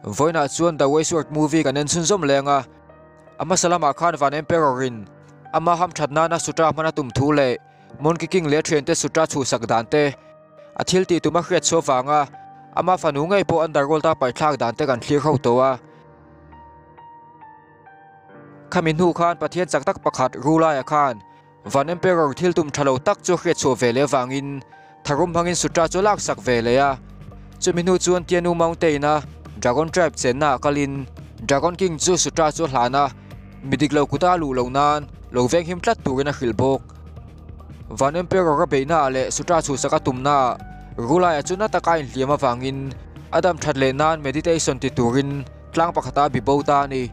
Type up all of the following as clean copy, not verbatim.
Vawiinah chuan The Waysword movie kan en chhunzawm leng a, a hmasa lamah khan Van Emperor in ama hamthat nana sutra hman a tum thu leh Monkey King leh a thiante sutra chhuhsak dan te, a thil tih tum a hriat chhuah vanga ama fanu ngei pawh Underworld a paithlak dan te kan thlir ho tawh a. Khami hnu khan Pathian chak tak pakhat Rulai-a khan Van Emperor thil tum tha lo tak chu hriat chhuah ve leh avangin tharum hmangin sutra chu a laksak ve leh a. Chumi hnu chuan Tianwu Mountain-a Dragon Tribe chenna ah kalin Dragon King chu sutra chu a hlan a, mi dik lo kuta a luh loh nan lo venghim tlat turin a hrilh bawk. Van Emperor a beihna ah leh sutra chhuhsak a tumna ah Rulai-a chu na taka a inhliam avangin a dam that leh nan meditation ti turin tlang pakhata a bi bo ta a ni.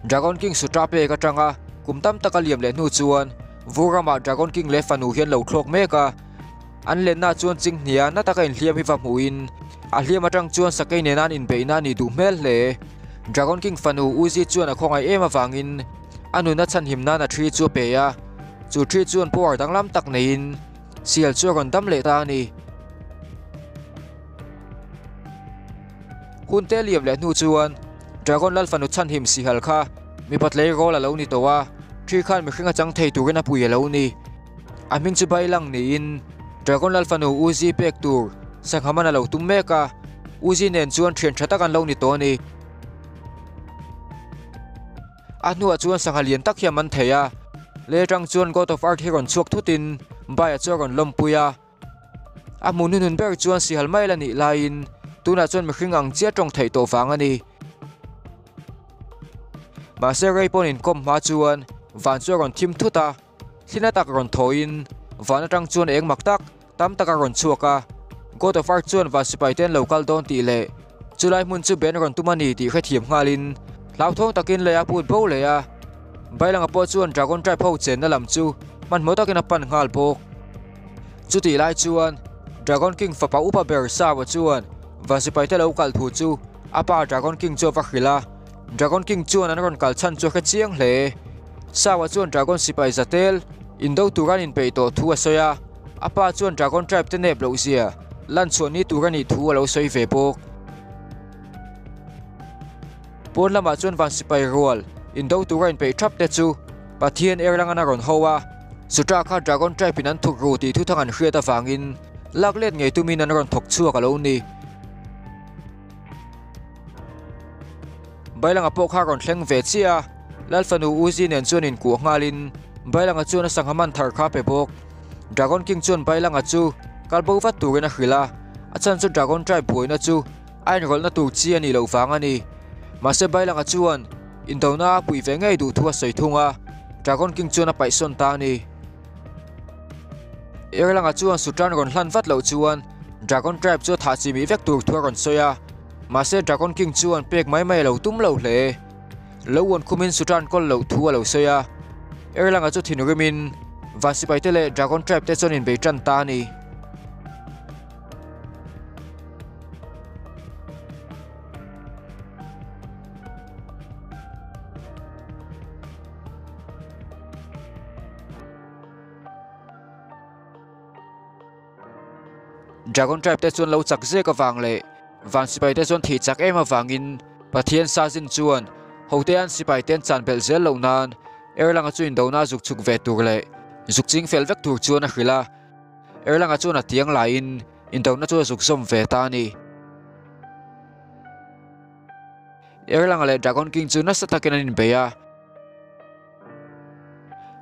Dragon King Sutra pek atanga kum tam taka liam leh hnu chuan vur ramah Dragon King leh fanu hian lo thlawk mek a. An lenna chuan chinghnia na taka inhliam hi va hmuhin a hliam atang chuan sakei nena an inbeihna a nih duh hmel hle. Dragon King fanu Uzi chuan a khawngaih em avangin a nuna chhanhim nan a thi chu a pe a, chu thi chuan power danglam tak neiin sial chu a rawn dam leh ta a ni. Hun te liam leh hnu chuan Dragon Lal fanu chhanhim sihal kha mipa tleirawl a lo ni tawh a, thi khan mihring a chang thei turin a pui a lo ni. A hming chu Bailang niin Dragon Lal fanu Uzi pek tur sangha man a lo tum mek a, Uzi nen chuan thian tha tak an lo ni tawh a ni. A hnuah chuan sangha lian tak hi a man thei a, lei atang chuan God of Earth hi rawn chhuak thutin Baia chu a rawn lawmpui a. A hmuh hnuhnun ber chuan sihal mai la nih laiin tunah chuan mihring ang chiah tawng theih tawh vang a ni. Mahse rei pawn inkawm hma chuan van chu a rawn thim thut a, thlina tak rawn thawiin van atang chuan eng mak tak tam tak a rawn chhuak a. God of Earth chuan van sipai te an lo kal dawn tih leh chulai hmun chu ben rawn tum a ni tih hrethiam nghalin hlauthawng takin lei a put bo leh a. Bailanga pawh chuan Dragon Tribe ho chenna lam chu hmanhmawh takin a pan nghal bawk. Chutih lai chuan Dragon King fapa upa ber Sawa chuan van sipaite lo kal thu chu a pa Dragon King chu a va hrilh a, Dragon King chuan an rawn kal chhan chu a hre chiang hle. Sawa chuan Dragon sipai zatel indo tur an inpeih tawh thu a sawi a, a pa chuan Dragon Tribe te nep loh zia lan chhuah ni tur a nih thu a lo sawi ve bawk. Pawn lamah chuan van sipai rual indo tura inpeih thap te chu Pathian Erlangan a rawn ho a, Sutra kha Dragon Tribe in an thuk ru tih thuthang an hriat avangin lak let ngei tumin an rawn thawk chhuak a lo ni. Bailanga pawh kha a rawn thleng ve chiah a, Lalfanu Uzi nen chuan inkuah nghalin Bailanga chuan a sangha man thar kha a pe bawk. Dragon King chuan Bailanga chu kal bo vat turin a hrilh a, a chhan chu Dragon Tribe buaina chu A inrawlhna tur chi a nih loh vang a ni. Mahse Bailanga chuan indona a puih ve ngei duh thu a sawi thung a, Dragon King chuan a paihsawn ta a ni. Erlanga chuan Sutran rawn hlan vat loh chuan Dragon Tribe chu a thah chi mih vek tur thu a rawn sawi a, mahse Dragon King chuan pek mai mai a lo tum lo hle. Lo uan khumin Sutran kawl loh thu a lo sawi a, Erlanga chu thinrimin Van sipaite leh Dragon Tribe te chuan inbei tan ta a ni. Dragon Tribe te chuan lo chak zek avang leh van sipai te chuan thih chak em avangin Pathian Sazin chuan hote an sipai te an chan belh zel loh nan Erlanga chu indona zuk chhuk ve tur leh zuk ching fel vek tur chuan a hrilh a. Erlanga chuan a tiang laiin indona chu a zuk zawm ve ta a ni. Erlanga leh Dragon King chu nasa takin an inbei a.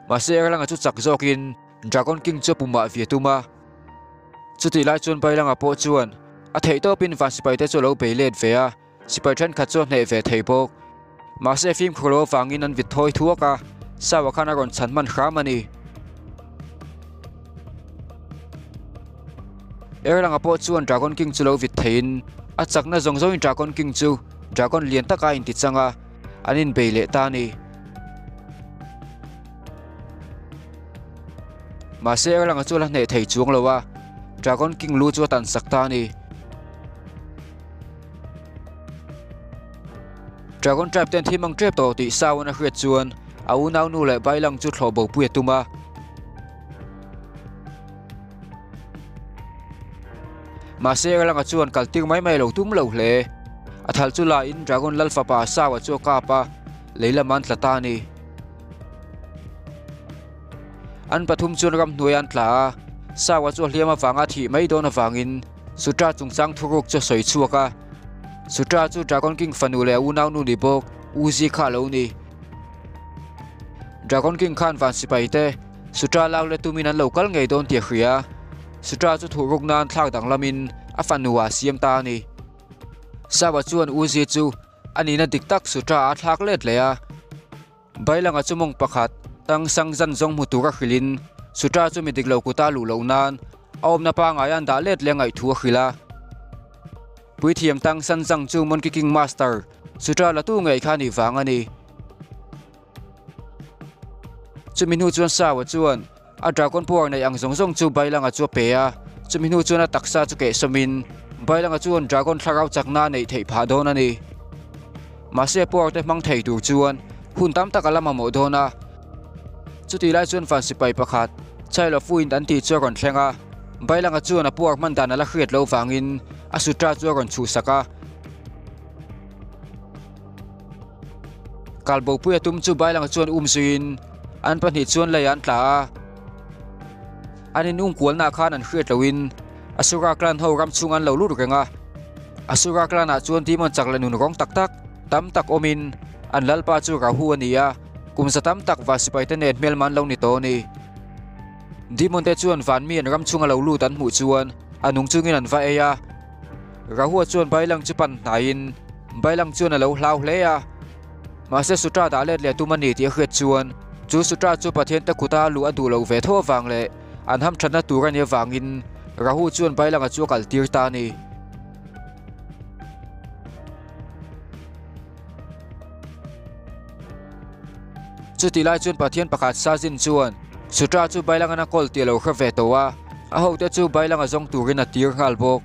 Mahse Erlanga chu chak zawkin Dragon King chu a pumah ve tum a. Chutih lai chuan Bailanga pawh chuan a theihtawpin van sipaite chu a lo bei let ve a. Sipai thenkhat chu a hneh ve thei bawk. Mahse fimkhur lo avangin an vit thawi thuak a, Saua khan a rawn chhan hman hram a ni. Erlanga pawh chuan Dragon King chu lo vit theiin a chakna zawng zawngin Dragon King chu Dragon lian taka a inti chang a, an inbei leh ta a ni. Mahse Erlanga chu a la hneh thei chuang lo a, Dragon King lu chu a tansak ta a ni. Dragon Tribe ten thim ang tep tawh tih Sawan a hriat chuan a unaunu leh Bailang chu thlawh bo pui a tum a. Mahse Erlanga chuan kal tir mai mai lo tum lo hle. A thal chu la in Dragon lal fapa Sawa chu a kap a, lei lam an tla ta a ni. An pathum chuan ramhnuai an tla a, Sawa chu a hliam avanga thih mai dawn avangin Sutra chungchang thuruk chu a sawi chhuak a. Sutra chu Dragon King fanu leh a unaunu ni bawk Uzi kha a lo ni. Dragon King khan van sipai te Sutra lak let tumin an lo kal ngei dawn tih a hria. Sutra chu thuhruk nan thlak danglamin a fanu ah a siam ta a ni. Sawa chuan Uzi chu a nihna dik tak Sutra a thlak let leh a. Bailanga chu mawng pakhat tang sang zan zawng hmu tura hrilhin Sutra chu mi dik lo kuta luh loh nan a awmna pangngai an dah let leh ngaihthu a hrilh a. Puithiam tang san zang chu Monkey King Master Sutra la tu ngei kha nih vang a ni. Chumi hnu chuan Sawa chuan a dragon power neih ang zawng zawng chu Bailanga chu a pe a, chumi hnu chuan a taksa chu kehsawmin Bailanga chuan dragon thlarau chakna a neih theih phah dawn a ni. Mahse power te hmang thei tur chuan hun tam tak a la mamawh dawn a. Chutih lai chuan van sipai pakhat Child of Wind an tih chu a rawn thleng a, Bailanga chuan a power hman dan a la hriat loh vangin a sutra chu a rawn chhuhsak a. Kalbopui a tum chu Bailanga chuan um zuiin an pahnih chuan lei an tla a. An in um kualnaah khan an hriat loin Asura clan ho ram chhung an lo lut reng a. Asura clan ah chuan demon chak leh nun rawng tak tak tam tak awmin an lalpa chu Rahu a ni a, kum za tam tak va sipai te nen hmelma an lo ni tawh a ni. Demon te chuan van mi an ram chhunga lo lut an hmuh chuan a nung chungin an va ei a. Rahua chuan Bailang chu pan hnaiin Bailang chuan a lo hlau hle a. Mahse Sutra dah let leh tum a ni tih a hriat chuan chu Sutra chu Pathian te kuta luh a duh loh ve tho avang leh an hamthatna tur a nih avangin Rahu chuan Bailanga chu a kal tir ta a ni. Chutih lai chuan Pathian pakhat Sazin chuan Sutra chu Bailangan a kawl tih a lo hre ve tawh a, a hote chu Bailanga zawng turin a tir nghal bawk.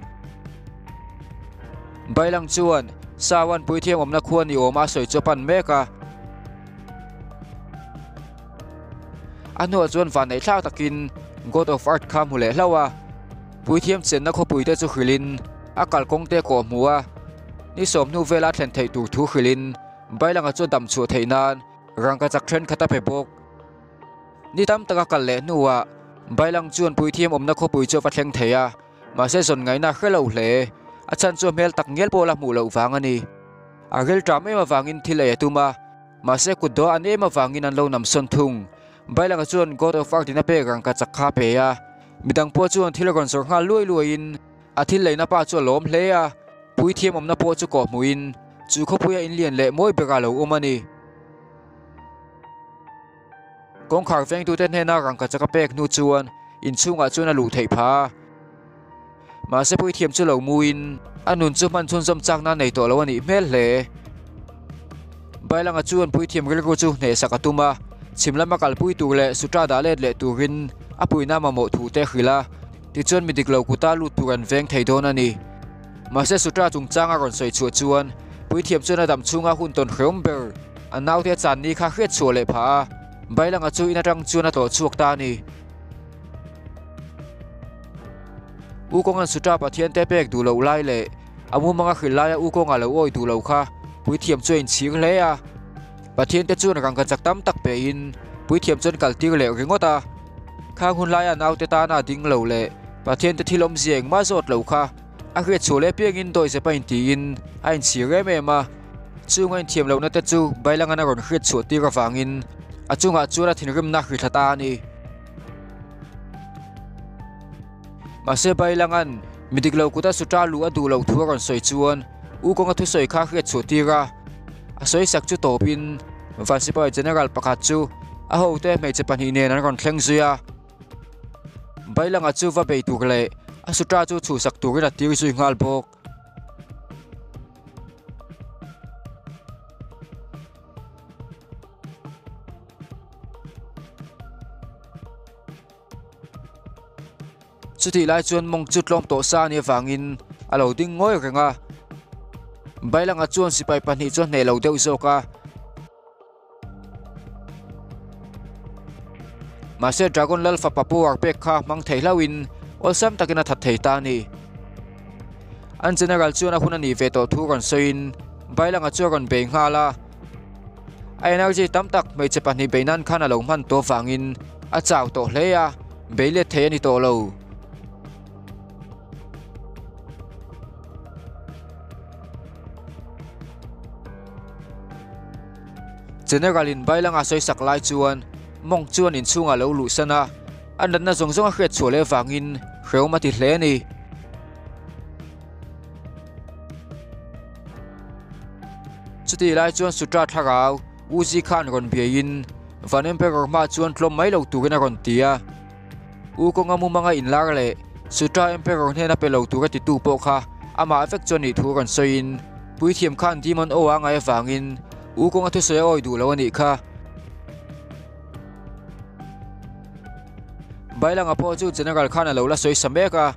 Bailang chuan Sawan puithiam awmna khua ni awma a sawi chu a pan mek a. A hnuah chuan vanneih thlak takin God of Earth kha hmu leh hlauh a, puithiam chenna khawpuite chu hrilhin a kalkawng te kawh hmu a, ni sawmhnu vela thlen theih tur thu hrilhin Bailanga chu a dam chhuah theih nan rangka chak thenkhat a pe bawk. Ni tam taka kal leh hnuah Bailang chuan puithiam awmna khawpui chu a va thleng thei a, mahse zawn ngaihna a hre lo hle. A chhan chu a hmel tak ngial pawh la hmuh loh vang a ni. A rilṭam em avangin thil ei a tum a, mahse kut dawh an em avangin an lo namsawn thung. Bailanga chuan God of Earth in a pek rangka chak kha a pe a, midang pawh chuan thil a rawn zawrh nghal luai luaiin A thil leina pa chu a lawm hle a, puithiam awmna pawh chu kawh hmuhin chu khawpuia inlian leh mawi berah a lo awm a ni. Kawngkhar vengtute hnena rangkachak a pek hnu chuan inchhungah chuan a luh theih phah a. Mahse puithiam chu lo muin a nun chu hman chhunzawm chakna a nei tawh lo a nih hmel hle. Bailanga chuan puithiam rilru chu hnehsak a tum a, chhim lama kalpui tur leh sutra dah let leh turin a puihna mamawh thu te a hrilh a. Tichuan mi dik lo kuta lut tur an veng thei dawn a ni. Mahse Sutra chungchang a rawn sawi chhuah chuan puithiam chuan a dam chhunga hun tawn hreawm ber a naute a chan ni kha hriat chhuah leh phah a, Bailanga chu in atang chuan a tlawh chhuak ta a ni. U Kawnga'n Sutra Pathian te pek duh loh lai leh a mumanga hrilh laia U Kawnga lo awi duh lo kha puithiam chu a inchhir hle a. Pathian te chuan rangka chak tam tak pehin puithiam chuan kal tir leh ringawt a. Khang hun laia naute tana ding lo leh Pathian te thil awmzia engmah zawt lo kha a hriat chhuah leh piangin dawi zep a intiin a inchhir em em a. Chung a inthiam lohna te chu Bailangan a rawn hriat chhuah tir avangin a chungah chuan a thinrimna hri thla ta a ni. Mahse Bailangan mi dik lo kuta sutra luh a duh loh thu a rawn sawi chuan U Kawnga thusawi kha hriat chhuah tir a, a sawisak chu tawpin Vansipai General pakhat chu a hote hmeichhe pahnih nen an rawn thleng zui a. Bailanga chu va bei tur leh a sutra chu chhuhsak turin a tir zui nghal bawk. Chutih lai chuan mawng chu tlawm tawh sa a nih avangin a lo ding ngawi reng a. Bailanga chuan sipai pahnih chu a hneh lo deuh zawk a. Mahse Dragon Lal fapa power pek kha hmang thei hlauhin awlsam takin a that thei ta a ni. An General chuan a hun a nih ve tawh thu rawn sawiin Bailanga chu a rawn bei nghal a. A energy tam tak hmeichhe pahnih bei nan khan a lo hman tawh vangin a chau tawh hle a, bei let thei a ni tawh lo. General in Bailanga sawisak lai chuan Monk chuan inchhungah a lo luhsan a, a natna zawng zawng a hriat chhuah leh avangin hrehawm a ti hle a ni. Chutih lai chuan Sutra thlarau Uzi khan rawn biaiin Van Emperor hmaah chuan tlawm mai lo turin a rawn ti a. U kawnga mumanga inlar leh Sutra Emperor hnena pe lo tura titu pawh kha amah vek chuan nih thu rawn sawiin Puithiam khan Demon aw a ngai avangin U kawnga thusawi a awi duh lo a nih kha. Bailanga pawh chu General khan a lo la sawi sa mek a.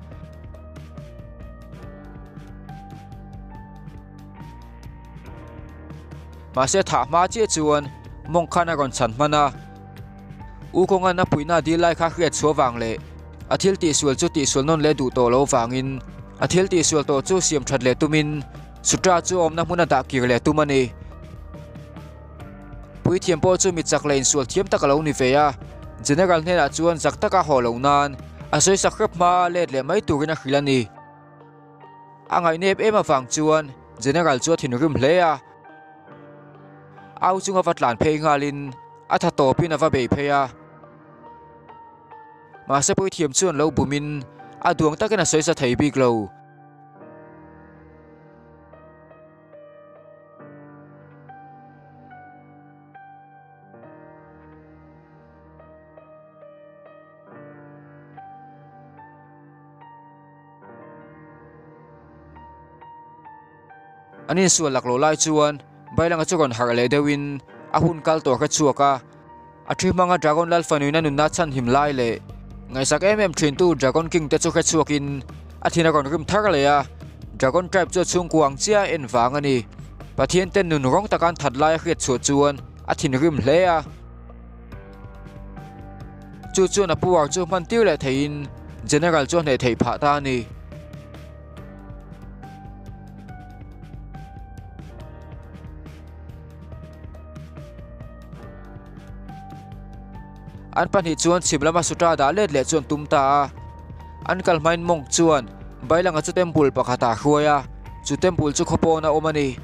Mahse thah hma chiah chuan Monk khan a rawn chhan hman a. U kawngan a puihna dil lai kha hriat chhuah vang leh a thil tihsual chu tihsual nawn leh duh tawh lo vangin a thil tihsual tawh chu siam that leh tumin Sutra chu awmna hmun a dah kir leh tum a ni. Puithiam pawh chu mi chak leh insual thiam tak a lo ni ve a, General hnenah chuan zak taka haw loh nan a sawisak hrep hma let leh mai turin a hrilh a ni. A ngaihnep em avang chuan General chu a thinrim hle a, au chunga va tlan phei nghalin a tha tawpin a va bei phei a. Mahse puithiam chuan lo bumin a duang takin a sawisa thei bik lo. An insual laklawh lai chuan Bailanga chu rawn harh leh deuhin a hun kal tawh hre chhuak a. A thi hmanga Dragon Lal fanuina nunna chhanhim lai leh ngaihsak em em thintu Dragon King te chu hre chhuakin a thin a rawn rim thar leh a, Dragon Tribe chu a chhungkua ang chiah a en vang a ni. Pathian ten nun rawng taka an that lai a hriat chhuah chuan a thinrim hle a. Chu chuan a puar chu hman tir leh theihin General chu a hneh theih phah ta a ni. An pahnih chuan chhim lama Sutra dah let leh chu an tum ta a. An kal hmain Monk chuan Bailanga chu temple pakhatah a hruai a, chu temple chu khawpawn a awm a ni.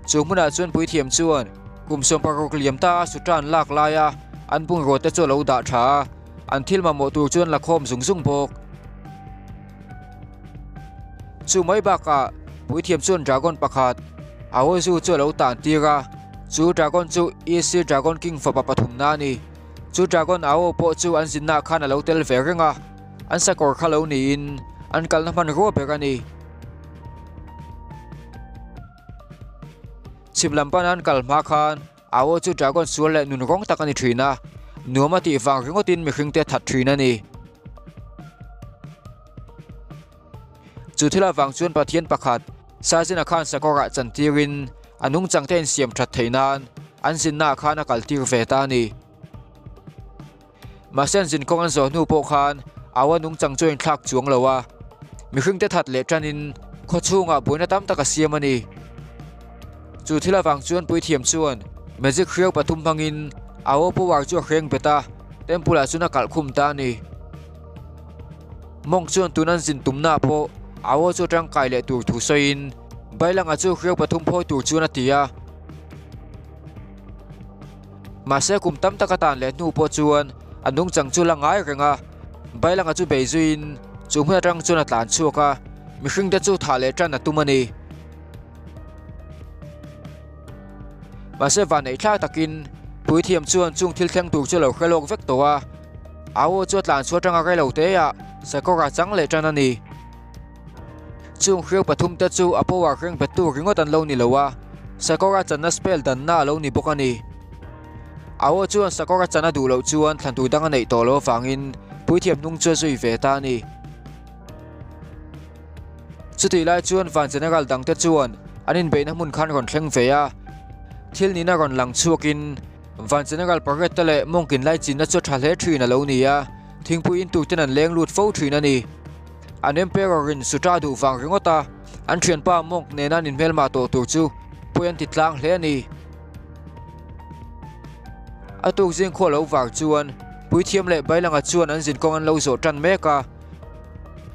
Chu hmunah chuan puithiam chuan kum 16 liam ta a Sutra an lak laia an bungraw te chu a lo dah tha a, an thil mamawh tur chu an la khawm zung zung bawk. Chu mai bakah puithiam chuan dragon pakhat Aozu chu a lo tan tir a, chu dragon chu Easy Dragon King fapa pathumna a ni. Chu dragon Ao pawh chu an zinnaah khan a lo tel ve reng a, an sakawr kha lo niin an kalna hmanrua ber a ni. Chhim lam pana an kal hma khan Ao chu dragon sual leh nun rawng tak a ni thin a, nuam a tih vang ringawtin mihringte a that thin a ni. Chu thil avang chuan Pathian pakhat, Sazina khan sakawrah chantirin a nungchangte insiam that theih nan an zinnaah khan a kaltir ve ta a ni. Mahse an zinkawng an zawh hnu pawh khan Aua nungchang chu a inthlak chuang lo a, mihringte that leh tanin khaw chhungah buaina tam tak a siam a ni. Chu thil avang chuan puithiam chuan magic hriau pathum hmangin Aua power chu a hreng bet a, temple ah chuan a kalh khum ta a ni. Monk chuan tun an zin tumnaah pawh Aua chu a tangkai leh tur thu sawiin Bailanga chu hriau pathum phawi tur chuan a ti a. Mahse kum tam tak a tan leh hnu pawh chuan a nungchang chu la ngai reng a, Bailanga chu bei zuiin chu hmun atang chuan a tlan chhuak a, mihring te chu thah leh tan a tum a ni. Mahse vanneih thlak takin puithiam chuan chung thil thleng tur chu a lo hre lawk vek tawh a, Awo chu a tlan chhuah atanga rei lo te ah sakawr a chang leh tan a ni. Chung hriau pathum te chu a power hreng bet tur ringawt an lo ni lo a, sakawr a channa spell danna a lo ni bawk a ni. Awo chuan sakawr a chan a duh loh chuan thlan tur dang a neih tawh loh avangin puithiam hnung chu a zui ve ta a ni. Chutih lai chuan van general dangte chuan an inbeihna hmun khan rawn thleng ve a, thil nihna rawn lang chhuakin van general pariat te leh mawngkin lai chinna chu a tha hle thin a lo ni a, thingpui in turten an leng lut fo thin a ni. An Emperor in Sutra duh vang ringawt a, an thianpa Monk nena an inhmelmah tawh tur chu pawi an ti tlang hle a ni. A tuk zing khua lo var chuan Puithiam leh Bailanga chuan an zinkawng an lo zawh tan mek a.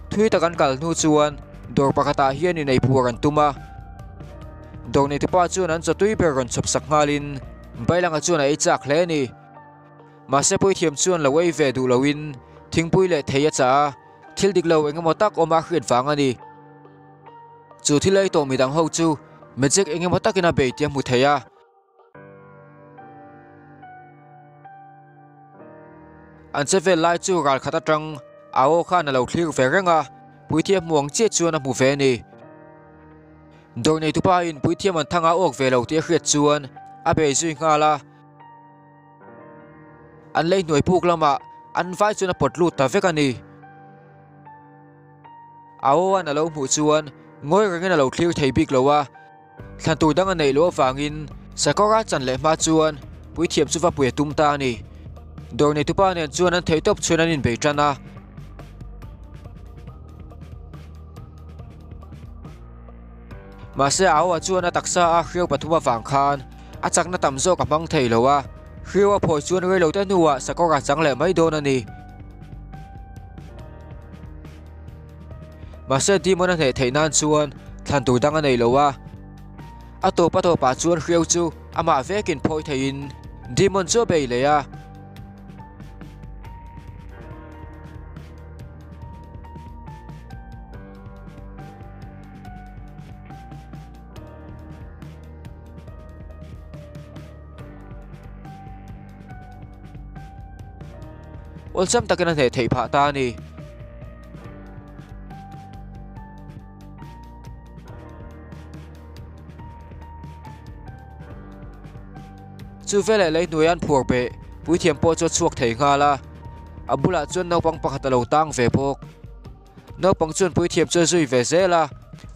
Thui tak an kal hnu chuan dawr pakhatah hian inei puar an tum a. Dawr neitupa chuan an chawtui ber rawn chhawp sak nghalin Bailanga chuan a ei chak hle a ni. Mahse Puithiam chuan lo ei ve duh loin thingpui leh thei a chah a, thil dik lo eng emaw tak awm a hriat vang a ni. Chu thil ei tawh midang ho chu magic eng emaw takin a bei tih a hmu thei a. An che vel lai chu ral khat atang a aw khan a lo thlir ve reng a, Puithiam hmu ang chiah chuan a hmu ve a ni. Dawr neitupa in Puithiam an thang a awk ve lo tih a hriat chuan a bei zui nghal a. An lei hnuai puk lamah an vai chuan a pawt lut ta vek a ni. A aw-an a lo hmuh chuan ngawi rengin a lo thlir thei bik lo a, thlan tur dang a neih loh avangin sakawr a chan leh hma chuan puithiam chu va pui a tum ta a ni. Dawr neitupa nen chuan an theihtawp chhuan an inbei tan a. Mahse a aw-a chuan a taksa a hriau pathum avang khan a chakna tam zawk a hmang thei lo a, hriau a phawi chuan reilote hnuah sakawr a chang leh mai dawn a ni. Mahse Demon a hneh theih nan chuan thlan tur dang a nei lo a, a tawp a tawpah chuan hriau chu amah vekin phawi theiin Demon chu a bei leh a. Awlsam takin a hneh theih phah ta a ni. Chu veleh lei hnuaia an phuar beh puithiam pawh chu a chhuak thei nghal a, a bulah chuan naupang pakhat a lo tang ve bawk. Naupang chuan puithiam chu a zui ve zel a,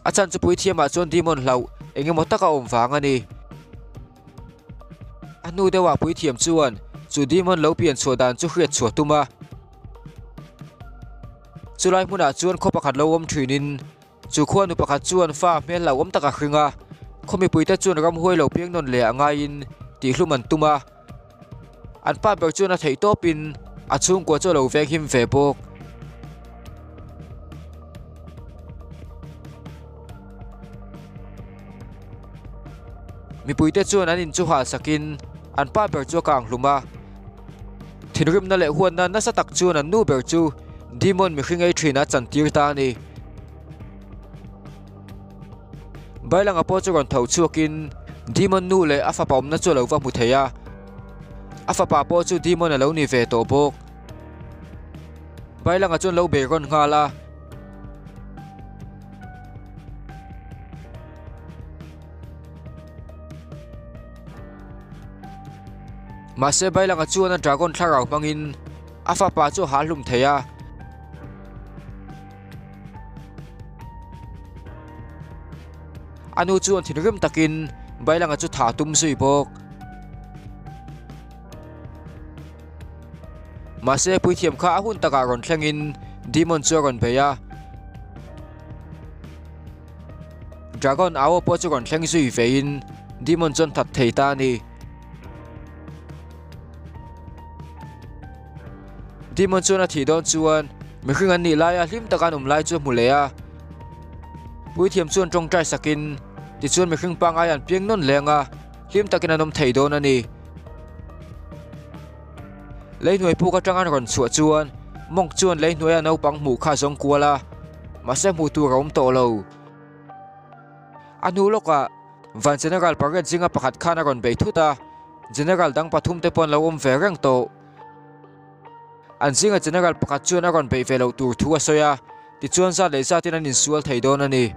a chhan chu puithiamah chuan demon hlauh eng emaw taka awm vang a ni. A hnu deuhah puithiam chuan chu demon lo pian chhuah dan chu hriat chhuah tum a. Chulai hmunah chuan khaw pakhat lo awm thinin chu khua nu pakhat chuan fa hmel hlauhawm tak a hring a, khaw mipuite chuan ramhuai lo piang nawn leh a ngaiin tihhlum an tum a. An pa ber chuan a theih tawpin a chhungkua chu a lo veng him ve bawk. Mipuite chuan an inchu hal sakin an pa ber chu a kang hlum a. Thinrimna leh huatna nasa tak chuan an nu ber chu demon mihring ei thin a chantir ta a ni. Bailanga pawh chu rawn tho chhuakin Demon nu leh a fapa awmna chu a lo va hmu thei a, a fapa pawh chu Demon a lo ni ve tawh bawk. Bailanga chuan lo bei rawn nghal a. Mahse Bailanga chuan a dragon thlarau hmangin a fapa chu a hal hlum thei a. A nu chuan thinrim takin Bailanga chu tha tum zui bawk. Mahse puithiam kha a hun takah rawn thlengin Demon chu a rawn bei a. Dragon Ao pawh chu rawn thleng zui vein Demon chuan that thei ta a ni. Demon chuan a thih dawn chuan mihring an nih laia hlim taka an awm lai chu a hmu leh a. Puithiam chuan tawngtai sakin tichuan mihring pangngai an piang nawn leng a, hlim takin an awm thei dawn a ni. Lei hnuai puk atang an rawn chhuah chuan Monk chuan lei hnuaia naupang hmuh kha a zawng kual a, mahse hmuh tur a awm tawh lo. A hnu lawkah Van General pariat zinga pakhat khan a rawn bei thut a, General dang pathum te pawh an lo awm ve reng tawh. An zinga General pakhat chuan a rawn beih ve loh tur thu a sawi a, tichuan zat leh zatin an insual thei dawn a ni.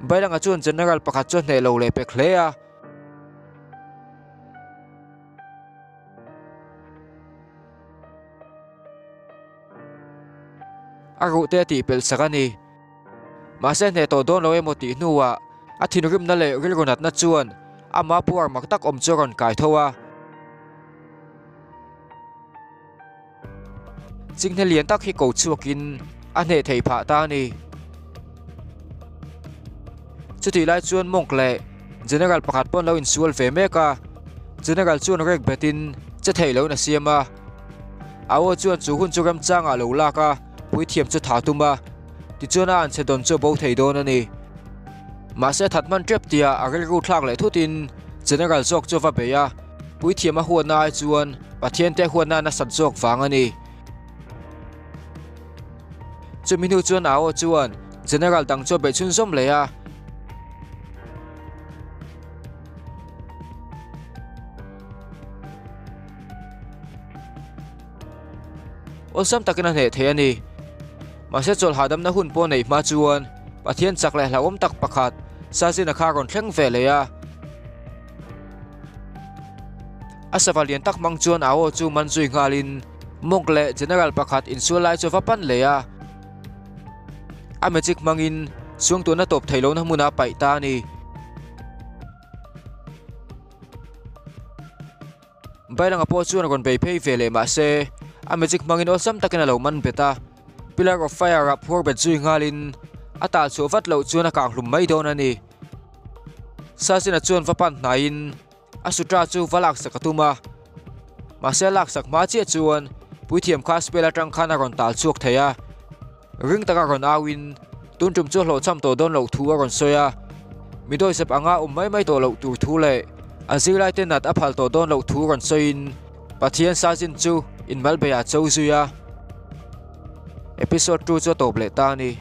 Bailanga chuan General pakhat chu a hneh lo leh pek hle a. A ruh te a tihpelh sak a ni. Mahse hneh tawh dawn lo emaw tih hnuah a thinrimna leh rilru natna chuan ama puar mak tak awm chu a rawn kai tho a. Chinghne lian tak hi ko chhuakin a hneh theih phah ta a ni. Chutih lai chuan Monk leh General pakhat pawh an lo insual ve mek a, General chuan rek betin che theih loin a siam a. A aw chuan chu hun chu remchangah a lo lak a, puithiam chu tha tum a, tichuan a anchhe dawn chu a bo thei dawn a ni. Mahse that hman tep tia a rilru thlak leh thutin General zawk chu a va bei a, puithiam a huatna ai chuan Pathian te huatna a nasat zawk vang a ni. Chumi hnu chuan a aw chuan General dang chu a beih chhunzawm leh a. Awlsam takin a hneh thei a ni. Mahse chawlh hahdamna hun pawh neih hma chuan Pathian chak leh hlauhawm tak pakhat Sazina kha a rawn thleng ve leh a. A sava lian tak hmang chuan a aw chu man zui nghalin Monk leh General pakhat insual lai chu a va pan leh a. A magic hmangin suangtuahna tawp theih lohna hmunah a paih ta a ni. Bailanga pawh chuan a rawn bei phei ve leh mahse a magic hmangin awlsam takin a lo man bet a. Pillar of Fire ah phuar bet zui nghalin a tah chhuah vat loh chuan a kang hlum mai dawn a ni. Sasina chuan va pan hnaiin a sutra chu va laksak a tum a. Mahse a laksak hma chiah chuan puithiam kha spell atang khan a rawn tal chhuak thei a. Ring taka rawn auin tun tum chu a hlawhchham tawh dawn loh thu a rawn sawi a. Mi dawihzep anga awm mai mai tawh loh tur thu leh a zirlaite nat a phal tawh dawn loh thu rawn sawiin Pathian Sazin chu inmalbeiah a cho zui a. Episode 2 chu a tawp leh ta a ni.